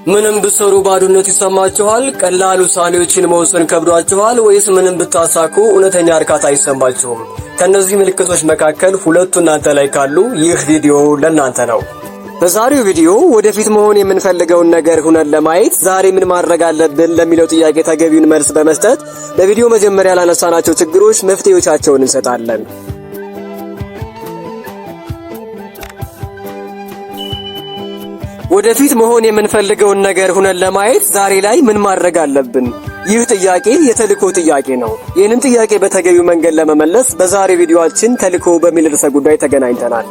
ምንም ብትሰሩ ባዶነት ይሰማችኋል? ቀላል ውሳኔዎችን መወሰን ከብዷችኋል? ወይስ ምንም ብታሳኩ እውነተኛ እርካታ አይሰማችሁም? ከእነዚህ ምልክቶች መካከል ሁለቱ እናንተ ላይ ካሉ ይህ ቪዲዮ ለእናንተ ነው። በዛሬው ቪዲዮ ወደፊት መሆን የምንፈልገውን ነገር ሁነን ለማየት ዛሬ ምን ማድረግ አለብን ለሚለው ጥያቄ ተገቢውን መልስ በመስጠት በቪዲዮ መጀመሪያ ላነሳናቸው ችግሮች መፍትሄዎቻቸውን እንሰጣለን። ወደፊት መሆን የምንፈልገውን ነገር ሁነን ለማየት ዛሬ ላይ ምን ማድረግ አለብን? ይህ ጥያቄ የተልእኮ ጥያቄ ነው። ይህንን ጥያቄ በተገቢው መንገድ ለመመለስ በዛሬው ቪዲዮአችን ተልእኮ በሚል ርዕሰ ጉዳይ ተገናኝተናል።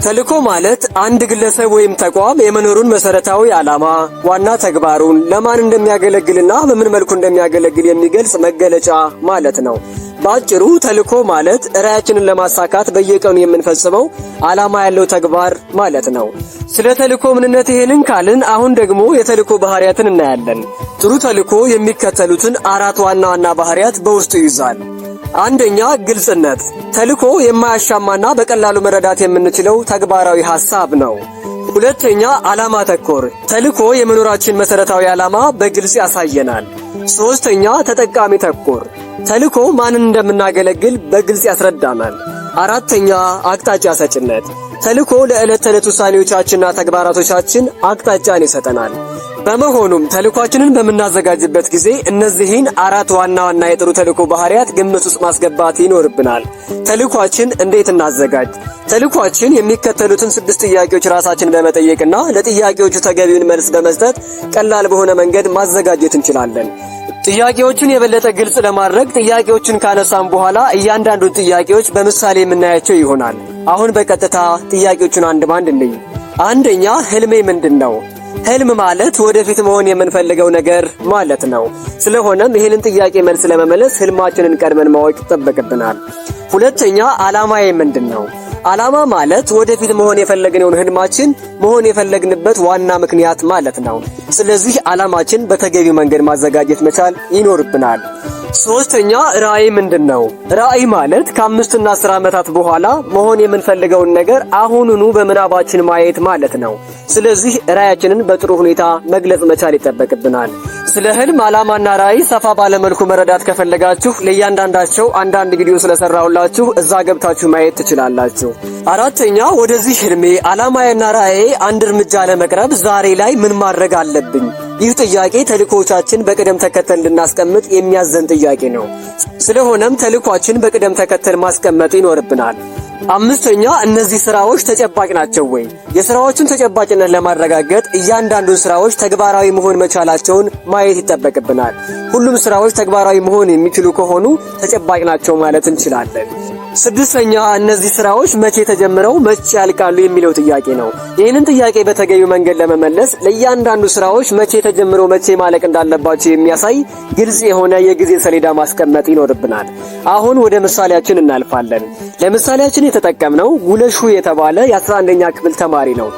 ተልእኮ ማለት አንድ ግለሰብ ወይም ተቋም የመኖሩን መሰረታዊ ዓላማ፣ ዋና ተግባሩን፣ ለማን እንደሚያገለግልና በምን መልኩ እንደሚያገለግል የሚገልጽ መገለጫ ማለት ነው። በአጭሩ ተልእኮ ማለት ራዕያችንን ለማሳካት በየቀኑ የምንፈጽመው ዓላማ ያለው ተግባር ማለት ነው። ስለ ተልእኮ ምንነት ይሄንን ካልን አሁን ደግሞ የተልእኮ ባህሪያትን እናያለን። ጥሩ ተልእኮ የሚከተሉትን አራት ዋና ዋና ባህሪያት በውስጡ ይይዛል። አንደኛ፣ ግልጽነት። ተልእኮ የማያሻማና በቀላሉ መረዳት የምንችለው ተግባራዊ ሐሳብ ነው። ሁለተኛ፣ ዓላማ ተኮር። ተልእኮ የመኖራችን መሰረታዊ ዓላማ በግልጽ ያሳየናል። ሶስተኛ፣ ተጠቃሚ ተኮር። ተልእኮ ማንን እንደምናገለግል በግልጽ ያስረዳናል። አራተኛ፣ አቅጣጫ ሰጭነት። ተልእኮ ለዕለት ተዕለት ውሳኔዎቻችንና ተግባራቶቻችን አቅጣጫን ይሰጠናል። በመሆኑም ተልእኳችንን በምናዘጋጅበት ጊዜ እነዚህን አራት ዋና ዋና የጥሩ ተልእኮ ባህሪያት ግምት ውስጥ ማስገባት ይኖርብናል። ተልእኳችን እንዴት እናዘጋጅ? ተልእኳችን የሚከተሉትን ስድስት ጥያቄዎች ራሳችን በመጠየቅና ለጥያቄዎቹ ተገቢውን መልስ በመስጠት ቀላል በሆነ መንገድ ማዘጋጀት እንችላለን። ጥያቄዎቹን የበለጠ ግልጽ ለማድረግ ጥያቄዎቹን ካነሳን በኋላ እያንዳንዱን ጥያቄዎች በምሳሌ የምናያቸው ይሆናል። አሁን በቀጥታ ጥያቄዎቹን አንድ ባንድ እንይ። አንደኛ፣ ህልሜ ምንድን ነው? ህልም ማለት ወደፊት መሆን የምንፈልገው ነገር ማለት ነው። ስለሆነም ይህንን ጥያቄ መልስ ለመመለስ ህልማችንን ቀድመን ማወቅ ይጠበቅብናል። ሁለተኛ፣ ዓላማዬ ምንድን ነው? ዓላማ ማለት ወደፊት መሆን የፈለግነውን ህልማችን መሆን የፈለግንበት ዋና ምክንያት ማለት ነው። ስለዚህ ዓላማችን በተገቢው መንገድ ማዘጋጀት መቻል ይኖርብናል። ሶስተኛ፣ ራዕይ ምንድን ነው? ራዕይ ማለት ከ5ና 10 ዓመታት በኋላ መሆን የምንፈልገውን ነገር አሁኑኑ በምናባችን ማየት ማለት ነው። ስለዚህ ራዕያችንን በጥሩ ሁኔታ መግለጽ መቻል ይጠበቅብናል። ስለ ህልም፣ ዓላማና ራዕይ ሰፋ ባለመልኩ መረዳት ከፈለጋችሁ ለእያንዳንዳቸው አንዳንድ ቪዲዮ ስለሰራሁላችሁ እዛ ገብታችሁ ማየት ትችላላችሁ። አራተኛ፣ ወደዚህ ህልሜ፣ ዓላማዬና ራዕዬ አንድ እርምጃ ለመቅረብ ዛሬ ላይ ምን ማድረግ አለብኝ? ይህ ጥያቄ ተልእኮቻችን በቅደም ተከተል እንድናስቀምጥ የሚያዘን ጥያቄ ነው። ስለሆነም ተልእኳችን በቅደም ተከተል ማስቀመጥ ይኖርብናል። አምስተኛ፣ እነዚህ ስራዎች ተጨባጭ ናቸው ወይ? የስራዎቹን ተጨባጭነት ለማረጋገጥ እያንዳንዱን ስራዎች ተግባራዊ መሆን መቻላቸውን ማየት ይጠበቅብናል። ሁሉም ስራዎች ተግባራዊ መሆን የሚችሉ ከሆኑ ተጨባጭ ናቸው ማለት እንችላለን። ስድስተኛ፣ እነዚህ ስራዎች መቼ ተጀምረው መቼ ያልቃሉ የሚለው ጥያቄ ነው። ይህንን ጥያቄ በተገቢው መንገድ ለመመለስ ለእያንዳንዱ ስራዎች መቼ ተጀምረው መቼ ማለቅ እንዳለባቸው የሚያሳይ ግልጽ የሆነ የጊዜ ሰሌዳ ማስቀመጥ ይኖርብናል። አሁን ወደ ምሳሌያችን እናልፋለን። ለምሳሌያችን የተጠቀምነው ጉለሹ የተባለ የ11ኛ ክፍል ተማሪ ነው።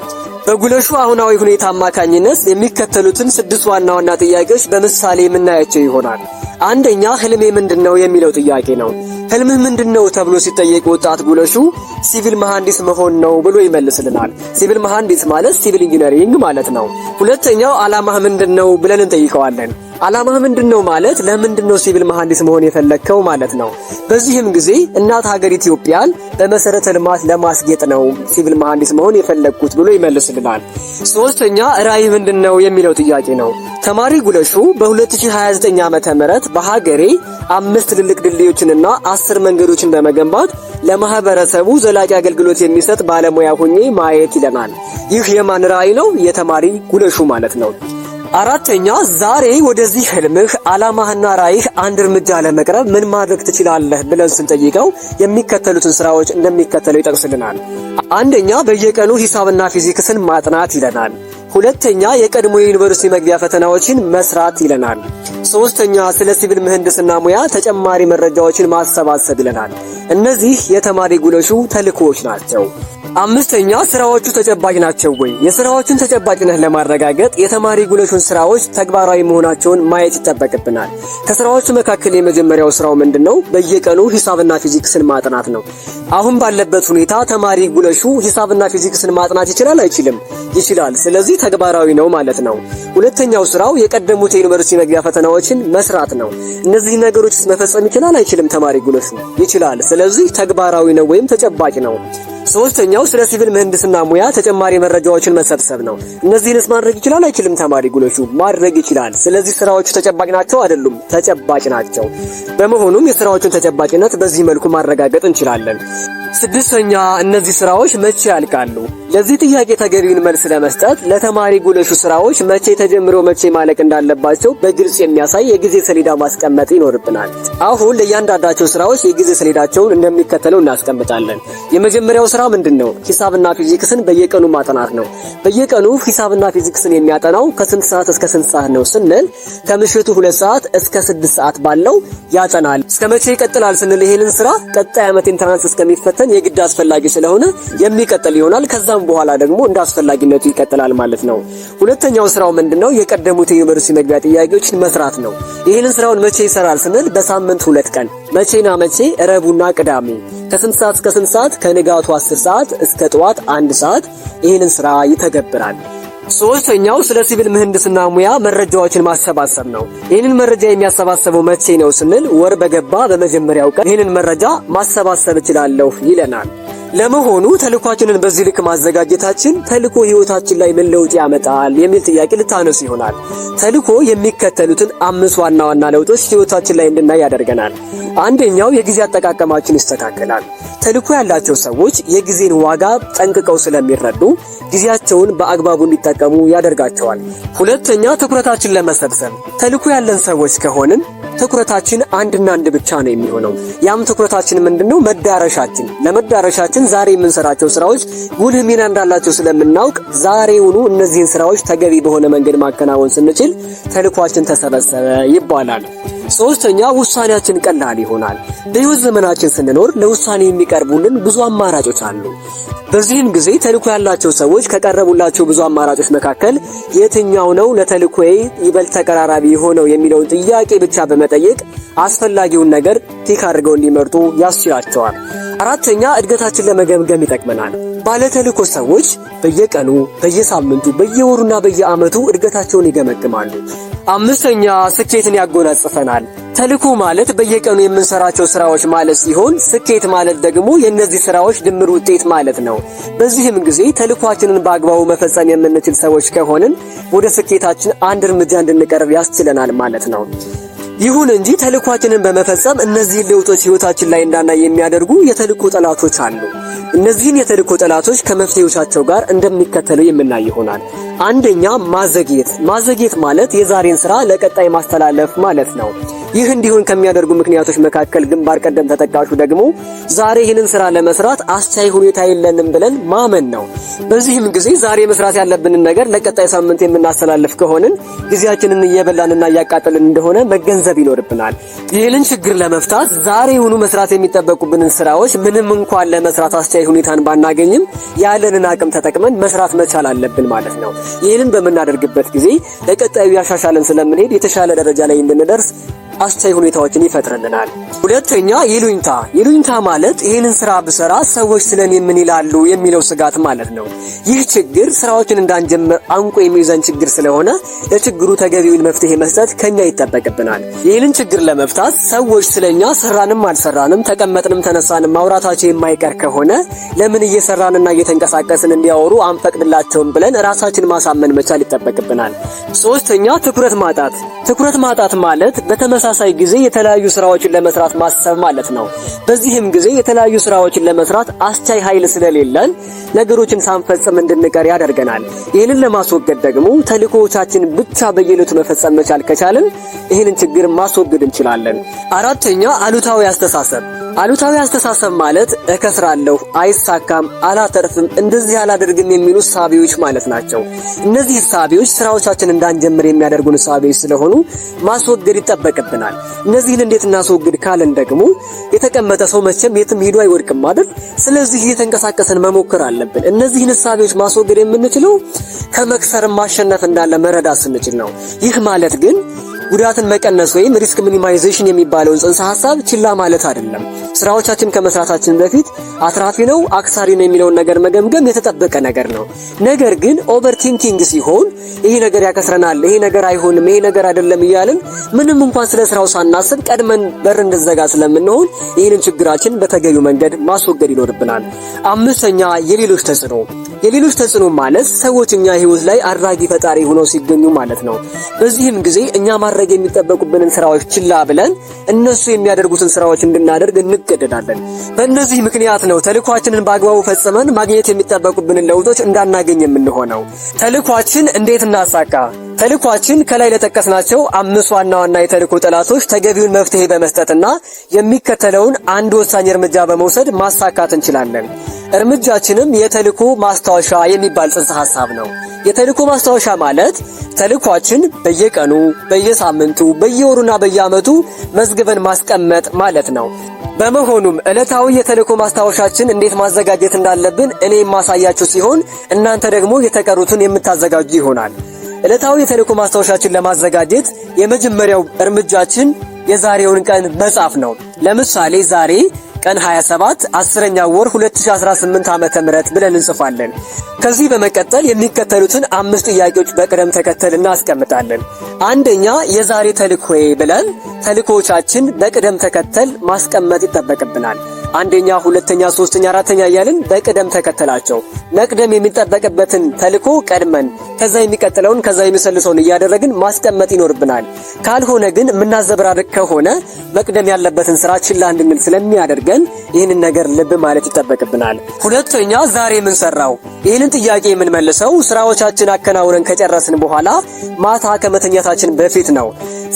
በጉለሹ አሁናዊ ሁኔታ አማካኝነት የሚከተሉትን ስድስት ዋና ዋና ጥያቄዎች በምሳሌ የምናያቸው ይሆናል። አንደኛ፣ ህልሜ ምንድነው የሚለው ጥያቄ ነው። ህልምህ ምንድነው ተብሎ ሲጠየቅ ወጣት ጉለሹ ሲቪል መሐንዲስ መሆን ነው ብሎ ይመልስልናል። ሲቪል መሐንዲስ ማለት civil engineering ማለት ነው። ሁለተኛው፣ ዓላማህ ምንድነው ብለን እንጠይቀዋለን። ዓላማህ ምንድነው ማለት ለምንድነው ሲቪል መሐንዲስ መሆን የፈለግከው ማለት ነው። በዚህም ጊዜ እናት ሀገር ኢትዮጵያን በመሰረተ ልማት ለማስጌጥ ነው ሲቪል መሐንዲስ መሆን የፈለግኩት ብሎ ይመልስልናል። ሶስተኛ፣ ራዕይ ምንድነው የሚለው ጥያቄ ነው። ተማሪ ጉለሹ በ2029 ዓመተ ምህረት በሀገሬ 5 ትልልቅ ድልድዮችንና 10 መንገዶችን በመገንባት ለማህበረሰቡ ዘላቂ አገልግሎት የሚሰጥ ባለሙያ ሆኜ ማየት ይለናል። ይህ የማን ራዕይ ነው? የተማሪ ጉለሹ ማለት ነው። አራተኛ፣ ዛሬ ወደዚህ ህልምህ፣ ዓላማህና ራዕይህ አንድ እርምጃ ለመቅረብ ምን ማድረግ ትችላለህ ብለን ስንጠይቀው የሚከተሉትን ስራዎች እንደሚከተለው ይጠቅስልናል። አንደኛ፣ በየቀኑ ሂሳብና ፊዚክስን ማጥናት ይለናል። ሁለተኛ፣ የቀድሞ የዩኒቨርሲቲ መግቢያ ፈተናዎችን መስራት ይለናል። ሶስተኛ፣ ስለ ሲቪል ምህንድስና ሙያ ተጨማሪ መረጃዎችን ማሰባሰብ ይለናል። እነዚህ የተማሪ ጉለሹ ተልእኮዎች ናቸው። አምስተኛ፣ ስራዎቹ ተጨባጭ ናቸው ወይ? የስራዎቹን ተጨባጭነት ለማረጋገጥ የተማሪ ጉለሹን ስራዎች ተግባራዊ መሆናቸውን ማየት ይጠበቅብናል። ከስራዎቹ መካከል የመጀመሪያው ስራው ምንድነው? በየቀኑ ሂሳብና ፊዚክስን ማጥናት ነው። አሁን ባለበት ሁኔታ ተማሪ ጉለሹ ሂሳብና ፊዚክስን ማጥናት ይችላል አይችልም? ይችላል። ስለዚህ ተግባራዊ ነው ማለት ነው። ሁለተኛው ስራው የቀደሙት የዩኒቨርሲቲ መግቢያ ፈተናዎችን መስራት ነው። እነዚህ ነገሮችስ መፈጸም ይችላል አይችልም? ተማሪ ጉለሹ ይችላል። ስለዚህ ተግባራዊ ነው ወይም ተጨባጭ ነው። ሶስተኛው ስለ ሲቪል ምህንድስና ሙያ ተጨማሪ መረጃዎችን መሰብሰብ ነው። እነዚህንስ ማድረግ ይችላል አይችልም? ተማሪ ጉለሹ ማድረግ ይችላል። ስለዚህ ስራዎቹ ተጨባጭ ናቸው አይደሉም? ተጨባጭ ናቸው። በመሆኑም የስራዎቹን ተጨባጭነት በዚህ መልኩ ማረጋገጥ እንችላለን። ስድስተኛ፣ እነዚህ ስራዎች መቼ ያልቃሉ? ለዚህ ጥያቄ ተገቢውን መልስ ለመስጠት ለተማሪ ጉለሹ ስራዎች መቼ ተጀምሮ መቼ ማለቅ እንዳለባቸው በግልጽ የሚያሳይ የጊዜ ሰሌዳ ማስቀመጥ ይኖርብናል። አሁን ለእያንዳንዳቸው ስራዎች የጊዜ ሰሌዳቸውን እንደሚከተለው እናስቀምጣለን። የመጀመሪያው ስራ ምንድን ነው? ሂሳብና ፊዚክስን በየቀኑ ማጥናት ነው። በየቀኑ ሂሳብና ፊዚክስን የሚያጠናው ከስንት ሰዓት እስከ ስንት ሰዓት ነው ስንል ከምሽቱ 2 ሰዓት እስከ 6 ሰዓት ባለው ያጠናል። እስከ መቼ ይቀጥላል ስንል ይሄንን ስራ ቀጣይ ዓመት entrance እስከሚፈተን የግድ አስፈላጊ ስለሆነ የሚቀጥል ይሆናል። ከዛም በኋላ ደግሞ እንደ አስፈላጊነቱ ይቀጥላል ማለት ነው። ሁለተኛው ስራው ምንድነው? የቀደሙት የዩኒቨርሲቲ መግቢያ ጥያቄዎችን መስራት ነው። ይህንን ስራውን መቼ ይሰራል ስንል በሳምንት 2 ቀን፣ መቼና መቼ? ረቡዕና ቅዳሜ። ከስንት ሰዓት እስከ ስንት ሰዓት? ከንጋቱ 10 ሰዓት እስከ ጠዋት 1 ሰዓት ይህንን ስራ ይተገብራል። ሶስተኛው ስለ ሲቪል ምህንድስና ሙያ መረጃዎችን ማሰባሰብ ነው። ይህንን መረጃ የሚያሰባሰበው መቼ ነው ስንል ወር በገባ በመጀመሪያው ቀን ይህንን መረጃ ማሰባሰብ እችላለሁ ይለናል። ለመሆኑ ተልዕኳችንን በዚህ ልክ ማዘጋጀታችን ተልዕኮ ህይወታችን ላይ ምን ለውጥ ያመጣል የሚል ጥያቄ ልታነሱ ይሆናል። ተልዕኮ የሚከተሉትን 5 ዋና ዋና ለውጦች ህይወታችን ላይ እንድናይ ያደርገናል። አንደኛው የጊዜ አጠቃቀማችን ይስተካከላል። ተልዕኮ ያላቸው ሰዎች የጊዜን ዋጋ ጠንቅቀው ስለሚረዱ ጊዜያቸውን በአግባቡ እንዲጠቀሙ ያደርጋቸዋል። ሁለተኛ፣ ትኩረታችን ለመሰብሰብ። ተልዕኮ ያለን ሰዎች ከሆንን ትኩረታችን አንድና አንድ ብቻ ነው የሚሆነው። ያም ትኩረታችን ምንድነው? መዳረሻችን። ለመዳረሻችን ዛሬ የምንሰራቸው ስራዎች ጉልህ ሚና እንዳላቸው ስለምናውቅ ዛሬውኑ እነዚህን ስራዎች ተገቢ በሆነ መንገድ ማከናወን ስንችል ተልዕኳችን ተሰበሰበ ይባላል። ሶስተኛ፣ ውሳኔያችን ቀላል ይሆናል። በህይወት ዘመናችን ስንኖር ለውሳኔ የሚቀርቡልን ብዙ አማራጮች አሉ። በዚህም ጊዜ ተልዕኮ ያላቸው ሰዎች ከቀረቡላቸው ብዙ አማራጮች መካከል የትኛው ነው ለተልዕኮዬ ይበልጥ ተቀራራቢ የሆነው የሚለውን ጥያቄ ብቻ በመጠየቅ አስፈላጊውን ነገር tick አድርገው እንዲመርጡ ያስችላቸዋል። አራተኛ፣ እድገታችን ለመገምገም ይጠቅመናል። ባለተልዕኮ ሰዎች በየቀኑ፣ በየሳምንቱ፣ በየወሩና በየዓመቱ እድገታቸውን ይገመግማሉ። አምስተኛ፣ ስኬትን ያጎናጽፈናል። ተልዕኮ ማለት በየቀኑ የምንሰራቸው ስራዎች ማለት ሲሆን ስኬት ማለት ደግሞ የእነዚህ ስራዎች ድምር ውጤት ማለት ነው። በዚህም ጊዜ ተልዕኳችንን በአግባቡ መፈጸም የምንችል ሰዎች ከሆንን ወደ ስኬታችን አንድ እርምጃ እንድንቀርብ ያስችለናል ማለት ነው። ይሁን እንጂ ተልዕኳችንን በመፈጸም እነዚህን ለውጦች ህይወታችን ላይ እንዳናይ የሚያደርጉ የተልዕኮ ጠላቶች አሉ። እነዚህን የተልዕኮ ጠላቶች ከመፍትሄዎቻቸው ጋር እንደሚከተለው የምናይ ይሆናል። አንደኛ፣ ማዘግየት። ማዘግየት ማለት የዛሬን ስራ ለቀጣይ ማስተላለፍ ማለት ነው። ይህ እንዲሆን ከሚያደርጉ ምክንያቶች መካከል ግንባር ቀደም ተጠቃሹ ደግሞ ዛሬ ይህንን ስራ ለመስራት አስቻይ ሁኔታ የለንም ብለን ማመን ነው። በዚህም ጊዜ ዛሬ መስራት ያለብንን ነገር ለቀጣይ ሳምንት የምናስተላልፍ ከሆንን ጊዜያችንን እየበላንና እያቃጠልን እንደሆነ መገንዘብ ይኖርብናል። ይህንን ችግር ለመፍታት ዛሬውኑ መስራት የሚጠበቁብንን ስራዎች ምንም እንኳን ለመስራት አስቻይ ሁኔታን ባናገኝም ያለንን አቅም ተጠቅመን መስራት መቻል አለብን ማለት ነው። ይህንን በምናደርግበት ጊዜ ለቀጣዩ ያሻሻለን ስለምንሄድ የተሻለ ደረጃ ላይ እንድንደርስ አስቻይ ሁኔታዎችን ይፈጥርልናል። ሁለተኛ፣ ይሉኝታ። ይሉኝታ ማለት ይህንን ስራ ብሰራ ሰዎች ስለኔ ምን ይላሉ የሚለው ስጋት ማለት ነው። ይህ ችግር ስራዎችን እንዳንጀምር አንቆ የሚይዘን ችግር ስለሆነ ለችግሩ ተገቢውን መፍትሄ መስጠት ከኛ ይጠበቅብናል። ይህንን ችግር ለመፍታት ሰዎች ስለኛ ሰራንም አልሰራንም፣ ተቀመጥንም ተነሳንም ማውራታቸው የማይቀር ከሆነ ለምን እየሰራንና እየተንቀሳቀስን እንዲያወሩ አንፈቅድላቸውም ብለን ራሳችን ማሳመን መቻል ይጠበቅብናል። ሶስተኛ፣ ትኩረት ማጣት። ትኩረት ማጣት ማለት በተመሳሳይ ጊዜ የተለያዩ ስራዎችን ለመስራት ማሰብ ማለት ነው። በዚህም ጊዜ የተለያዩ ስራዎችን ለመስራት አስቻይ ኃይል ስለሌለን ነገሮችን ሳንፈጽም እንድንቀር ያደርገናል። ይህንን ለማስወገድ ደግሞ ተልዕኮቻችን ብቻ በየዕለቱ መፈጸም መቻል ከቻልን ይህንን ችግር ማስወገድ እንችላለን። አራተኛ፣ አሉታዊ አስተሳሰብ። አሉታዊ አስተሳሰብ ማለት እከስራለሁ፣ አይሳካም፣ አላተርፍም፣ እንደዚህ አላደርግም የሚሉ እሳቤዎች ማለት ናቸው። እነዚህ እሳቤዎች ስራዎቻችን እንዳንጀምር የሚያደርጉን እሳቤዎች ስለሆኑ ማስወገድ ይጠበቅብናል። እነዚህን እንዴት እናስወግድ ካልን ደግሞ የተቀመጠ ሰው መቼም የትም ሄዶ አይወድቅም አይደል? ስለዚህ እየተንቀሳቀስን መሞከር አለብን። እነዚህን እሳቤዎች ማስወገድ የምንችለው ከመክሰር ማሸነፍ እንዳለ መረዳት ስንችል ነው። ይህ ማለት ግን ጉዳትን መቀነስ ወይም risk minimization የሚባለውን ጽንሰ ሐሳብ ችላ ማለት አይደለም። ስራዎቻችን ከመስራታችን በፊት አትራፊ ነው አክሳሪ ነው የሚለውን ነገር መገምገም የተጠበቀ ነገር ነው። ነገር ግን overthinking ሲሆን ይሄ ነገር ያከስረናል፣ ይሄ ነገር አይሆንም፣ ይሄ ነገር አይደለም እያልን ምንም እንኳን ስለ ስራው ሳናስብ ቀድመን በር እንድንዘጋ ስለምንሆን ይህንን ችግራችን በተገቢው መንገድ ማስወገድ ይኖርብናል። አምስተኛ፣ የሌሎች ተጽዕኖ። የሌሎች ተጽዕኖ ማለት ሰዎች እኛ ህይወት ላይ አድራጊ ፈጣሪ ሆነው ሲገኙ ማለት ነው። በዚህም ጊዜ እኛ ማድረግ የሚጠበቁብንን ስራዎች ችላ ብለን እነሱ የሚያደርጉትን ስራዎች እንድናደርግ እንገደዳለን። በእነዚህ ምክንያት ነው ተልዕኳችንን በአግባቡ ፈጽመን ማግኘት የሚጠበቁብንን ለውጦች እንዳናገኝ የምንሆነው። ተልዕኳችን እንዴት እናሳካ? ተልዕኳችን ከላይ ለጠቀስናቸው አምስት ዋና ዋና የተልዕኮ ጠላቶች ተገቢውን መፍትሄ በመስጠትና የሚከተለውን አንድ ወሳኝ እርምጃ በመውሰድ ማሳካት እንችላለን። እርምጃችንም የተልዕኮ ማስታወሻ የሚባል ጽንሰ ሐሳብ ነው። የተልዕኮ ማስታወሻ ማለት ተልዕኳችን በየቀኑ፣ በየሳምንቱ፣ በየወሩና በየዓመቱ መዝግበን ማስቀመጥ ማለት ነው። በመሆኑም ዕለታዊ የተልዕኮ ማስታወሻችን እንዴት ማዘጋጀት እንዳለብን እኔ የማሳያችሁ ሲሆን እናንተ ደግሞ የተቀሩትን የምታዘጋጁ ይሆናል። ዕለታዊ የተልዕኮ ማስታወሻችን ለማዘጋጀት የመጀመሪያው እርምጃችን የዛሬውን ቀን መጻፍ ነው። ለምሳሌ ዛሬ ቀን 27 10ኛ ወር 2018 ዓመተ ምህረት ብለን እንጽፋለን። ከዚህ በመቀጠል የሚከተሉትን አምስት ጥያቄዎች በቅደም ተከተል እናስቀምጣለን። አንደኛ፣ የዛሬ ተልዕኮዬ ብለን ተልዕኮቻችን በቅደም ተከተል ማስቀመጥ ይጠበቅብናል። አንደኛ፣ ሁለተኛ፣ ሶስተኛ፣ አራተኛ እያልን በቅደም ተከተላቸው መቅደም የሚጠበቅበትን ተልዕኮ ቀድመን ከዛ የሚቀጥለውን ከዛ የሚሰልሰውን እያደረግን ማስቀመጥ ይኖርብናል። ካልሆነ ግን የምናዘበራርቅ ከሆነ መቅደም ያለበትን ስራ ችላ እንድንል ስለሚያደርገን ይህንን ነገር ልብ ማለት ይጠበቅብናል። ሁለተኛ፣ ዛሬ ምን ሰራው? ይህንን ጥያቄ የምንመልሰው ስራዎቻችን አከናውነን ከጨረስን በኋላ ማታ ከመተኛታችን በፊት ነው።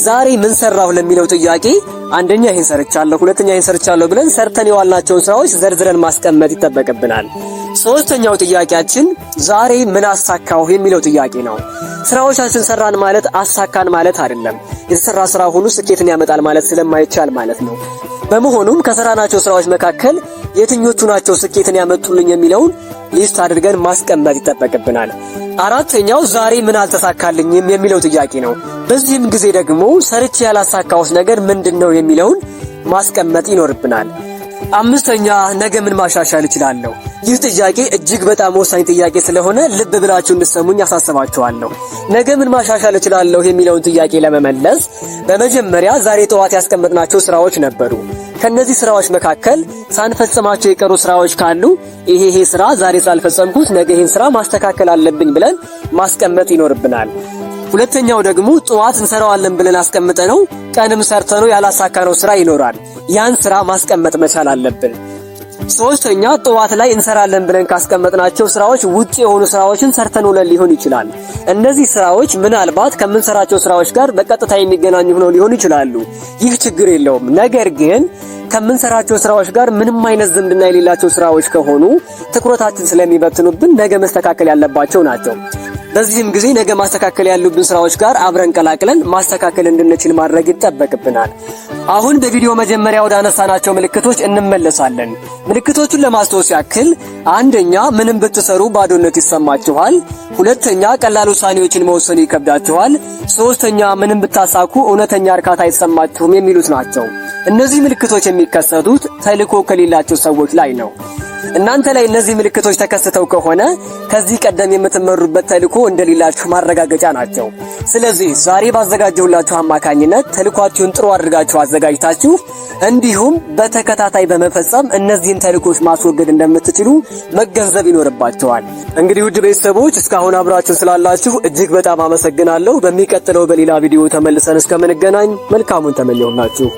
ዛሬ ምን ሰራሁ ለሚለው ጥያቄ አንደኛ ይህን ሰርቻለሁ፣ ሁለተኛ ይህን ሰርቻለሁ ብለን ሰርተን የዋልናቸውን ስራዎች ዘርዝረን ማስቀመጥ ይጠበቅብናል። ሶስተኛው ጥያቄያችን ዛሬ ምን አሳካሁ የሚለው ጥያቄ ነው። ስራዎቻችን ሰራን ማለት አሳካን ማለት አይደለም። የተሰራ ስራ ሁሉ ስኬትን ያመጣል ማለት ስለማይቻል ማለት ነው። በመሆኑም ከሰራናቸው ስራዎች መካከል የትኞቹ ናቸው ስኬትን ያመጡልኝ የሚለውን list አድርገን ማስቀመጥ ይጠበቅብናል። አራተኛው ዛሬ ምን አልተሳካልኝም የሚለው ጥያቄ ነው። በዚህም ጊዜ ደግሞ ሰርቼ ያላሳካሁት ነገር ምንድን ነው የሚለውን ማስቀመጥ ይኖርብናል። አምስተኛ፣ ነገ ምን ማሻሻል እችላለሁ? ይህ ጥያቄ እጅግ በጣም ወሳኝ ጥያቄ ስለሆነ ልብ ብላችሁ እንድትሰሙኝ አሳስባችኋለሁ። ነገ ምን ማሻሻል እችላለሁ የሚለውን ጥያቄ ለመመለስ በመጀመሪያ ዛሬ ጠዋት ያስቀመጥናቸው ስራዎች ነበሩ። ከነዚህ ስራዎች መካከል ሳንፈጽማቸው የቀሩ ስራዎች ካሉ ይሄ ስራ ዛሬ ስላልፈጸምኩት ነገ ይሄን ስራ ማስተካከል አለብኝ ብለን ማስቀመጥ ይኖርብናል። ሁለተኛው ደግሞ ጠዋት እንሰራዋለን ብለን አስቀምጠነው ቀንም ሰርተነው ያላሳካነው ስራ ይኖራል። ያን ስራ ማስቀመጥ መቻል አለብን። ሶስተኛ፣ ጠዋት ላይ እንሰራለን ብለን ካስቀመጥናቸው ስራዎች ውጭ የሆኑ ስራዎችን ሰርተን ውለን ሊሆን ይችላል። እነዚህ ስራዎች ምናልባት ከምንሰራቸው ስራዎች ጋር በቀጥታ የሚገናኙ ሆነው ሊሆኑ ይችላሉ። ይህ ችግር የለውም። ነገር ግን ከምንሰራቸው ስራዎች ጋር ምንም አይነት ዝምድና የሌላቸው ስራዎች ከሆኑ ትኩረታችን ስለሚበትኑብን ነገ መስተካከል ያለባቸው ናቸው። በዚህም ጊዜ ነገ ማስተካከል ያሉብን ስራዎች ጋር አብረን ቀላቅለን ማስተካከል እንድንችል ማድረግ ይጠበቅብናል። አሁን በቪዲዮ መጀመሪያ ወደ አነሳናቸው ምልክቶች እንመለሳለን። ምልክቶቹን ለማስታወስ ያክል አንደኛ፣ ምንም ብትሰሩ ባዶነት ይሰማችኋል። ሁለተኛ፣ ቀላል ውሳኔዎችን መወሰን ይከብዳችኋል። ሶስተኛ፣ ምንም ብታሳኩ እውነተኛ እርካታ አይሰማችሁም የሚሉት ናቸው። እነዚህ ምልክቶች የሚከሰቱት ተልዕኮ ከሌላቸው ሰዎች ላይ ነው። እናንተ ላይ እነዚህ ምልክቶች ተከስተው ከሆነ ከዚህ ቀደም የምትመሩበት ተልዕኮ እንደሌላችሁ ማረጋገጫ ናቸው። ስለዚህ ዛሬ ባዘጋጀሁላችሁ አማካኝነት ተልዕኳችሁን ጥሩ አድርጋችሁ አዘጋጅታችሁ እንዲሁም በተከታታይ በመፈጸም እነዚህን ተልዕኮች ማስወገድ እንደምትችሉ መገንዘብ ይኖርባችኋል። እንግዲህ ውድ ቤተሰቦች እስካሁን አብራችሁን ስላላችሁ እጅግ በጣም አመሰግናለሁ። በሚቀጥለው በሌላ ቪዲዮ ተመልሰን እስከምንገናኝ መልካሙን ተመኘሁላችሁ።